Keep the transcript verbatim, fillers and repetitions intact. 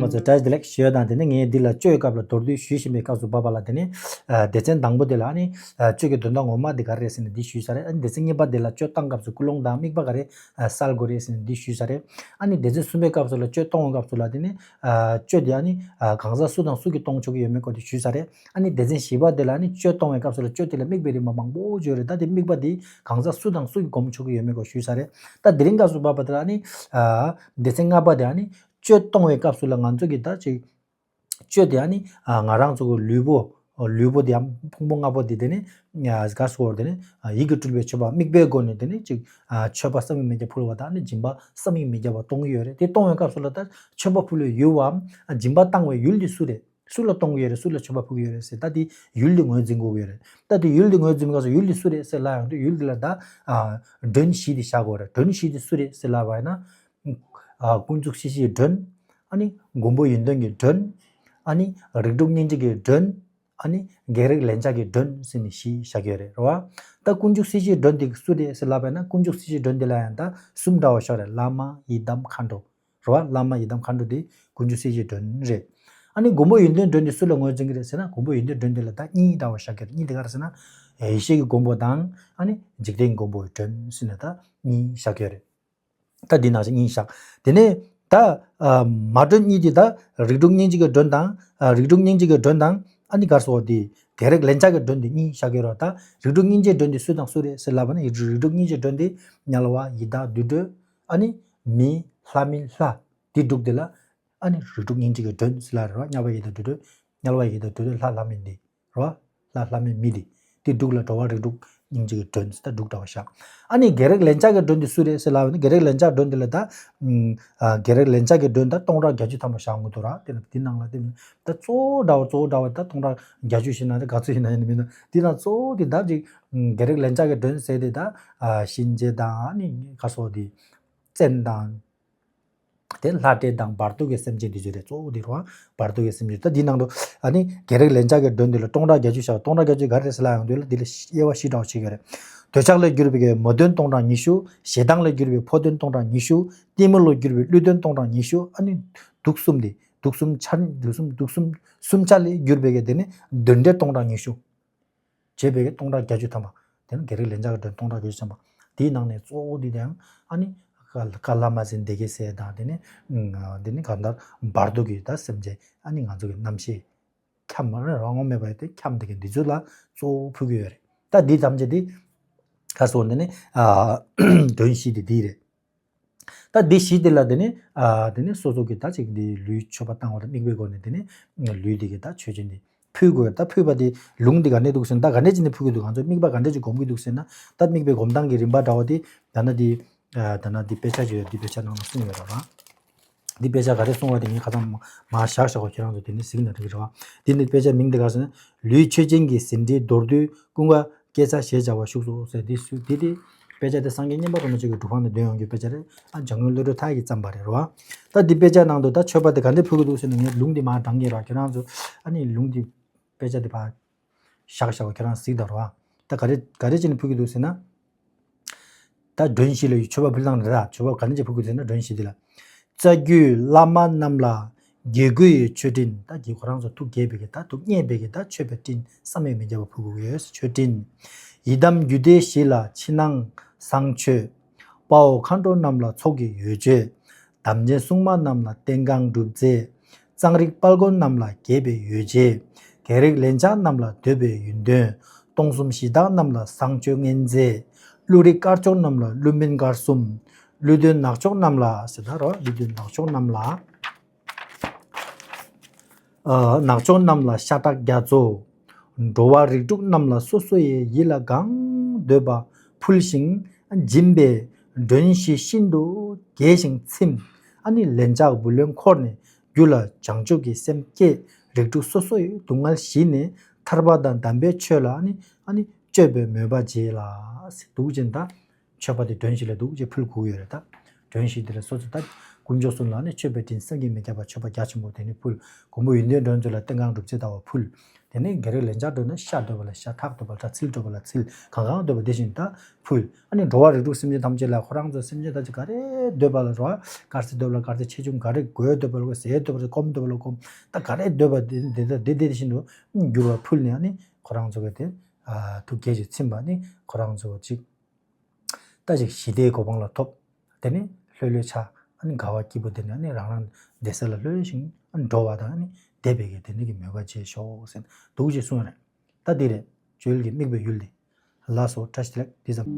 ཚོ་བཀྲ་ཤིས་བདེ་ལེགས་ཞུ་ཡ་དང་། དེ་ནས་ངས་འདི་ལ་གཅོད་སྐབས་ལ་མདོར་བསྡུས་ཞུས་བཞིན་པའི་སྐབས་སུ་བབ་པ་ལ། དེ་ནས་ཨ་སྡེ་ཚན་དང་པོ་དེ་ལ་ཨ་ནི་ཨ་གཅོད་ཀྱི་དོན་དག་ངོ་མ་འདི་ག་རེ་རེད་ཟེར་ནས་འདི་ཞུས་ཚར་རེད། ཨ་ནི་སྡེ་ཚན་གཉིས་པ་དེ་ལ་གཅོད་བཏང་སྐབས་སུ་ཀུན་སློང་དང་དམིགས་པ་ག་རེ་ཨ་སལ་དགོས་རེད་ཟེར་ནས་འདི་ཞུས་ཚར་རེད། ཨ་ནི་སྡེ་ཚན་གསུམ་པའི་སྐབས་སུ་ལ་གཅོད་གཏོང་བའི་སྐབས་སུ་ལ་དེ་ནས་ཨ་གཅོད་དེ་ཨ་ནི་ཨ་གང་ཟག་སུ་དང་སུ་གིས་གཏོང་ཆོག་གི་ཡོད་མེད་སྐོར་དེ་ཞུས་ཚར་རེད། ཨ་ནི་སྡེ་ཚན་བཞི་པ་དེ་ལ་ཨ་ནི་གཅོད་གཏོང་བའི་སྐབས་སུ་ལ་གཅོད་དེ་ལ་དམིགས་པའི་རིམ་པ་མང་པོ་ཡོད་རེད། ད་དེ་དམིགས་པ་དེ་གང་ཟག་སུ་དང་སུ་གིས་སྒོམ་ཆོག་གི་ཡོད་མེད་སྐོར་ཞུས་ཚར་རེད། ད་དེ་རིང་སྐབས་སུ་བབ་པ་དེ་ལ་ཨ་ནི་ཨ་སྡེ་ཚན་ལྔ་པ་དེ་ཨ་ནི་གཅོད་གཏོང་བའི་སྐབས་སུ་ལ་ང་ཚོ་གིས་ད་ཅིག་གཅོད་དེ་ཨ་ནི་ཨ་ང་རང་ཚོ་གི་ལུས་པོ་ལུས་པོ་དེའམ་ཕུང་པོ་ལྔ་པོ་དེ་དེ་ནི་ཨ་ག་སོ་དེ་ནི་ཨ་ཡིད་ཀྱིས་སྤྲུལ་པའི་མཆོད་པ་དམིགས་པའི་སྒོ་ནས་དེ་ནི་ཅིག་ཨ་མཆོད་པ་བསམ་གྱིས་མི་ཁྱབ་ཕུལ་བ་དང་ཨ་ནི་སྦྱིན་པ་བསམ་གྱིས་མི་ཁྱབ་པ་གཏོང་གི་ཡོད་རེད། དེ་གཏོང་བའི་སྐབས་སུ་ལ་ད་མཆོད་པ་ཕུལ་བའི་ཡུལ་བའམ་ཨ་སྦྱིན་པ་བཏང་བའི་ཡུལ་དེ་སུ་རེད། སུ་ལ་གཏོང་གི་ཡོད་རེད། སུ་ལ་མཆོད་པ་ཕུལ་གྱི་ཡོད་རེད་ཟེར། ད་དེ་ཡུལ་དེ་ངོས་འཛིན་དགོས་ཀྱི་ཡོད་རེད། ད་དེ་ཡུལ་དེ་ངོས་འཛིན་པའི་སྐབས་སུ་ཡུལ་དེ་སུ་རེད་ཟེར་ལབ་ཡོང་དུས་ཡུལ་དེ་ལ་ད་ཨ་མགྲོན་བཞི་དེ་བཞག་དགོས་རེད། མགྲོན་བཞི་དེ་སུ་རེད་ཟེར་ལབ་པ་ཡིན་ན། ཨ་དཀོན་མཆོག་སྲིད་ཞིའི་མགྲོན། ཨ་ནི་མགོན་པོ་ཡོན་ཏན་གྱི་མགྲོན། ཨ་ནི་རིགས་དྲུག་སྙིང་རྗེ་གི་མགྲོན། ཨ་ནི་བགེགས་རིགས་ལན་ཆགས་ཀྱི་མགྲོན་ཟེར་ནས་བཞི་བཞག་གི་ཡོད་རེད། རེད་བ། ད་དཀོན་མཆོག་སྲིད་ཞིའི་མགྲོན་དེ་སུ་རེད་ཟེར་ལབ་པ་ཡིན་ན། དཀོན་མཆོག་སྲིད་ཞིའི་མགྲོན་དེ་ལ་ཡང་ད་གསུམ་འདྲ་བ་བཞག་རེད། བླ་མ་ཡི་དམ་མཁའ་འགྲོ། རེད་བ། བླ་མ་ཡི་དམ་མཁའ་འགྲོ་དེ་དཀོན་མཆོག་སྲིད་ཞིའི་མགྲོན་རེད། ཨ་ནི་མགོན་པོ་ཡོན་ཏན་མགྲོན་དེ་སུ་ལ་ངོས་འཛིན་གྱི་རེད་ཟེར་ན། མགོན་པོ་ཡོན་ཏན་མགྲོན་དེ་ལ་ད་གཉིས་འདྲ་བ་བཞག་གི་རེད། གཉིས་དེ་ག་རེ་ཟེར་ན། ཡེ་ཤེས་ཀྱི་མགོན་པོ་དང་ཨ་ནི་འཇིག་རྟེན་མགོན་པོའི་མགྲོན་ཟེར་ནས་ད་གཉིས་བཞག་གི་ཡོད་རེད། ད་འདི་ནང་བཞིན་གཉིས་བཞག་དེ་ནས་ད་ཨ་མ་མགྲོན་གཉིས་དེ་ད་རིགས་དྲུག་སྙིང་རྗེ་གི་མགྲོན་དང་། ཨ་རིགས་དྲུག་སྙིང་རྗེ་གི་མགྲོན་དང་། ཨ་ནི་ག་རེ་ཟེར་དགོས། དེ་བགེགས་རིགས་ལན་ཆགས་ཀྱི་མགྲོན་དེ་གཉིས་བཞག་གི་ཡོད་རེད། ད་རིགས་དྲུག་སྙིང་རྗེའི་མགྲོན་དེ་སུ་དང་སུ་རེད་ཟེར་ལབ་པ་ན། རིགས་དྲུག་སྙིང་རྗེའི་མགྲོན་དེ་དམྱལ་བ་ཡི་དྭགས་དུད་འགྲོ། ཨ་ནི་མི་ལྷ་མིན་ལྷ། དེ་དྲུག་དེ་ལ་ཨ་ནི་རིགས་དྲུག་སྙིང་རྗེ་གི་མགྲོན་ཟེར་ལབ་རེད་བ། དམྱལ་བ་ཡི་དྭགས་དུད་འགྲོ། དམྱལ་བ་ཡི་དྭགས་དུད་འགྲོ། ལྷ་ལྷ་མིན་དེ་རེད་བ། ལྷ་ལྷ་མིན་མི་དེ། དེ་དྲུག་ལ་འགྲོ་བ་རིགས་དྲུག་སྙིང་རྗེ་གི་མགྲོན་ཟེར། ད་དྲུག་འདྲ་བ་བཞག་ཨ་ནི་བགེགས་རིགས་ལན་ཆགས་ཀྱི་མགྲོན་དེ་སུ་རེད་ཟེར་ལབ་པ་ན། བགེགས་རིགས་ལན་ཆགས་མགྲོན་དེ་ལ་ད་ཨ་བགེགས་རིགས་ལན་ཆགས་ཀྱི་མགྲོན་ད་སྟོང་ཕྲག་བརྒྱད་ཅུ་ཐམ་པ་བཞག་དགོས་འདུག་ར། དེ་ལ་དེ་ནང་ལ་དེ་ད་གཙོ་བོ་འདྲ་བ་གཙོ་བོ་འདྲ་བ་ད་སྟོང་ཕྲག་བརྒྱད་ཅུ་ཞིག་ན་རེད། ག་ཚོད་ཡིན་ན་ཡིན་མིན་ན། དེ་ནང་གཙོ་བོ་དེ་ད་ཅིག་བགེགས་རིགས་ལན་ཆགས་ཀྱི་མགྲོན་ཟེར་དེ་ད་ཨ་གཤིན་རྗེ་དང་། ཨ་ནི་ག་རེ་ཟེར་དགོས། དེ་བཙན་དང་། དེ་ལྷ་འདྲེ་དང་བར་དོ་གི་སེམས་ཅན་དེ་ཚོ་རེད། གཙོ་བོ་དེ་རེད་བ། བར་དོ་གི་སེམས་ཅན། ད་འདི་ནང་དུ་ཨ་ནི་བགེགས་རིགས་ལན་ཆགས་ཀྱི་མགྲོན་དེ་ལ་སྟོང་ཕྲག་བརྒྱད་ཅུ་བཞག་སྟོང་ཕྲག་བརྒྱད་ཅུ་ག་རེ་རེད་ཟེར་ལབ་ཡོང་དུས་ལ། འདི་ལ་དབྱེ་བ་བཞི་འདྲ་བ་ཕྱེ་གི་རེད། འདོད་ཆགས་ལས་གྱུར་པའི་མོ་གདོན་སྟོང་ཕྲག་ཉི་ཤུ། ཞེ་སྡང་ལས་གྱུར་པའི་ཕོ་གདོན་སྟོང་ཕྲག་ཉི་ཤུ། གཏི་མུག་ལས་གྱུར་པའི་ཀླུ་གདོན་སྟོང་ཕྲག་ཉི་ཤུ། ཨ་ནི་དུག་གསུམ་དེ། དུག་གསུམ་ཆ། དུག་གསུམ། དུག་གསུམ་གསུམ་ཆ་ལས་གྱུར་པའི་གི་དེ་ནི་གདོན་འདྲེ་སྟོང་ཕྲག་ཉི་ཤུ། བྱས་པའི་གི་སྟོང་ཕྲག་བརྒྱད་ཅུ་ཐམ་པ། དེ་ནི་བགེགས་རིགས་ལན་ཆགས་ཀྱི་མགྲོན་སྟོང་ཕྲག་བརྒྱད་ཅུ་ཐམ་པ། དེའི་ནང་ནས་གཙོ་བོ་འདི་དེའང་ཨ་ནི་བཀའ་བླ་མ་ཟིན་སྡེ་བརྒྱད་ཟེར་དང་། དེ་ནི་ཨ་དེ་ནི་གང་ལྟར་བར་དོ་གི་ད་སེམས་ཅན། ཨ་ནི་ང་ཚོ་གི་རྣམ་ཤེས་འཁྱམས་རང་ངོ་མེད་པ་དེ་འཁྱམས་བསྡད་མཁན་འདི་ཚོ་ལ་གཙོ་བོ་ཕུལ་གྱི་ཡོད་རེད། ད་འདི་ཐམས་ཅད་འདི་ག་རེ་ཟེར་དགོས། འདི་ནི་ཨ་མགྲོན་བཞི་དེ་འདི་རེད། ད་འདི་བཞི་དེ་ལ་དེ་ནི་ཨ་དེ་ནི་སོ་སོ་གི་ད་ཅིག་འདི་ལུས་མཆོད་པ་བཏང་བ་དང་དམིགས་པའི་སྒོ་ནས་དེ་ནི་ལུས་དེ་གི་ད་མཆོད་ཅིང་དེ་ཕུལ་དགོས། ད་ཕུལ་བ་དེ་ལུང་དེ་ག་འདྲས་འདུག་ཟེར་ན། ད་ག་འདྲས་ཅིག་ནས་ཕུལ་གི་འདུག་ང་ཚོ་དམིགས་པ་ག་འདྲས་ཅིག་སྒོམ་གི་འདུག་ཟེར་ན། ད་དམིགས་པའི་སྒོམ་སྟངས་ཀྱི་རིམ་པ་འདྲ་བ་དེ་ད་ན་དེ་ཨ་ད་ན་དེ་དཔེ་ཆ་ཅིག་ཡོད། དེ་དཔེ་ཆ་ནང་ལ་གསུངས་ཡོད་རེད་བ། འདི་དཔེ་ཆ་ག་རེ་གསུངས་པ་དེ་ངས་ཁ་སང་མ་མར་བཞག་བཞག་པ། ཁྱེད་རང་ཚོ་དེ་ནས་གཟིགས་ན་འགྲིག་གི་རེད་བ། འདི་ནི་དཔེ་ཆ་མིང་དེ་ག་རེ་ཟེར་ན། ལུས་མཆོད་སྦྱིན་གྱི་ཟིན་བྲིས་མདོར་བསྡུས་ཀུན་དགའ་སྐྱེད་ཚལ་ཞེས་བྱ་བ་བཞུགས་སོ་ཟེར། འདི་སུ་འདི་དེ་དཔེ་ཆ་དེ་སངས་རྒྱས་མཉན་པ་རིན་པོ་ཆེ་གི་སྒྲུབ་ཁང་ནས་འདོན་ཡོང་རྒྱུའི་དཔེ་ཆ་རེད། ཨ་འཇམ་མགོན་བློ་གྲོས་ཐར་གྱིས་བརྩམས་པ་རེད་བ། ད་འདི་དཔེ་ཆ་ནང་དུ་ད་མཆོད་པ་དེ་ག་འདྲས་ཕུལ་གི་འདུག་ཟེར་ན། ངས་ལུང་དེ་མར་དྲངས་ཡོད་ར། ཁྱེད་རང་ཚོ་ཨ་ནི་ལུང་དེ་དཔེ་ཆ་དེ་ཕར་བཞག་བཞག་པ་ཁྱེད་རང་གཟིགས་དང་རོ། ད་ག་རེ་ག་རེ་བྱས་ནས་ཕུལ་གྱི་འདུག་ཟེར་ན། ད་མགྲོན་བཞི་ལ་མཆོད་པ་ཕུལ་སྟངས་རེད། ད་མཆོད་པ་ག་ནས་ཅིག་ཕུལ་དགོས་ཟེར་ན། མགྲོན་བཞི་འདི་ལ། རྩ་བརྒྱུད་བླ་མ་རྣམས་ལ་དགྱེས་དགུའི་མཆོད་སྤྲིན། ད་དགྱེས་ཁོ་རང་ཚོ་ཐུགས་དགྱེས་པའི་གི་ད་ཐུགས་མཉེས་པའི་གི་ད་མཆོད་པའི་སྤྲིན་བསམ་ཡས་མི་ཁྱབ་པ་ཕུལ་དགོས་ཡོད། མཆོད་སྤྲིན། ཡི་དམ་རྒྱུད་སྡེ་བཞི་ལ་ཕྱི་ནང་གསང་མཆོད། དཔའ་བོ་མཁའ་འགྲོ་རྣམས་ལ་ཚོགས་ཀྱི་འོད་མཆོད། དམ་ཅན་སྲུང་མ་རྣམས་ལ་རྟེན་བཀའ་སྒྲུབ་རྫས། གཙང་རིགས་དཔལ་མགོན་རྣམས་ལ་དགྱེས་པའི་འོད་བྱེད། བགེགས་རིགས་ལན་ཆགས་རྣམས་ལ་འདོད་པའི་ཡོན་ཏན། སྟོང་གསུམ་གཞི་བདག་རྣམས་ལ་བཟང་སྤྱོད་མངོན་རྫས། ཀླུ་རིགས་དཀར་ཕྱོགས་རྣམས་ལ་ཀླུ་སྨན་དཀར་གསུམ། ཀླུ་གདོན་ནག་ཕྱོགས་རྣམས་ལ་ཟེར། ད་རོ། ཀླུ་གདོན་ནག་ཕྱོགས་རྣམས་ལ། ཨ་ནག་ཕྱོགས་རྣམས་ལ་ཤ་ཁྲག་རྒྱ་མཚོ། འགྲོ་བ་རིགས་དྲུག་རྣམས་ལ་སོ་སོ་ཡི་ཡིད་ལ་གང་འདོད་པ་ཕུལ་ཞིང་སྦྱིན་པས་མགྲོན་བཞི་ཤིན་ཏུ་དགྱེས་ཤིང་ཚིམ། ཨ་ནི་ལན་ཆགས་བུ་ལོན་འཁོར་ནས་རྒྱུད་ལ་བྱང་ཆུབ་ཀྱི་སེམས་བསྐྱེད། རིགས་དྲུག་སོ་སོ་ཡི་སྡུག་བསྔལ་ཞི་ནས་ཐར་པ་དང་དམ་པའི་ཆོས་ལ་ཨ་ནི་ཨ་ནི་སྤྱོད་པའི་མོས་པ་བྱེད་ལ་ཟེར། འདུག་ཅེ་ན། ད་མཆོད་པ་དེ་མགྲོན་བཞི་ལ་འདུག་ཅེ་ཕུལ་དགོས་ཡོད་རེད། ད་མགྲོན་བཞི་དེ་ལ་སོ་སོ་ད་དཀོན་མཆོག་གསུམ་ལ་ནི་མཆོད་པའི་སྤྲིན་བསམ་གྱིས་མི་ཁྱབ་པ་མཆོད་པ་རྒྱ་ཆེན་པོ་དེ་ནི་ཕུལ། མགོན་པོ་ཡོན་ཏན་མགྲོན་ཚོ་ལ་རྟེན་བཀའ་སྒྲུབ་རྫས་ལྟ་བུ་ཕུལ། དེ་ནས་བགེགས་རིགས་ལན་ཆགས་འགྲོ་ན་ཤ་འདོད་པ་ལ་ཤ། ཁྲག་འདོད་པ་ལ་ཁྲག། ཚིལ་འདོད་པ་ལ་ཚིལ། གང་གང་འདོད་པ་དེ་བཞིན་དུ་ཕུལ། ཨ་ནི་འགྲོ་བ་རིགས་དྲུག་སེམས་ཅན་ཐམས་ཅད་ལ་ཁོ་རང་ཚོ་སེམས་ཅན་ཐམས་ཅད་ག་རེ་འདོད་པ་ལ་རོ། དཀར་རྩི་འདོད་པ་ལ་དཀར་རྩི། ཆེ་ཆུང་ག་རེ། གོས་འདོད་པ་ལ་གོས། ཟས་འདོད་པ་ལ། སྐོམ་འདོད་པ་ལ་སྐོམ། ད་ག་རེ་འདོད་པ་དེ་དེ་དེ་དེ་དེ་བཞིན་དུ་འགྱུར་བ་ཕུལ་ནས། ཨ་ནི་ཁོ་རང་ཚོ་གི་དེ་ཨ་ཐུགས་དགྱེས་ཀྱིས་ཚིམ་པ་ནི་ཁོ་རང་ཚོ་ཅིག་ད་ཅིག་ཞི་བདེའི་གོ་འཕང་ལ་ཐོབ། དེ་ནས་ལྷོད་ལྷོད་ཆགས། ཨ་ནི་དགའ་བ་སྐྱིད་པོ། དེ་ནས་ཨ་ནི་རང་རང་བདེ་ས་ལ་ལྷོད་ཞིང་ཨ་ནི་འགྲོ་བ་དང་ཨ་ནི་བདེ་བའི་གི་དེ་ནས་ཀྱི་མོས་པ་བྱེད་ཤོག་ཟེར་འདུག་ཅེས་གསུངས་རེད། ད་འདི་རེད། བཅོལ་གྱི་དམིགས་པའི་ཡུལ་འདི། ལགས་སོ། བཀྲ་ཤིས་བདེ་ལེགས། འདི་ཙམ།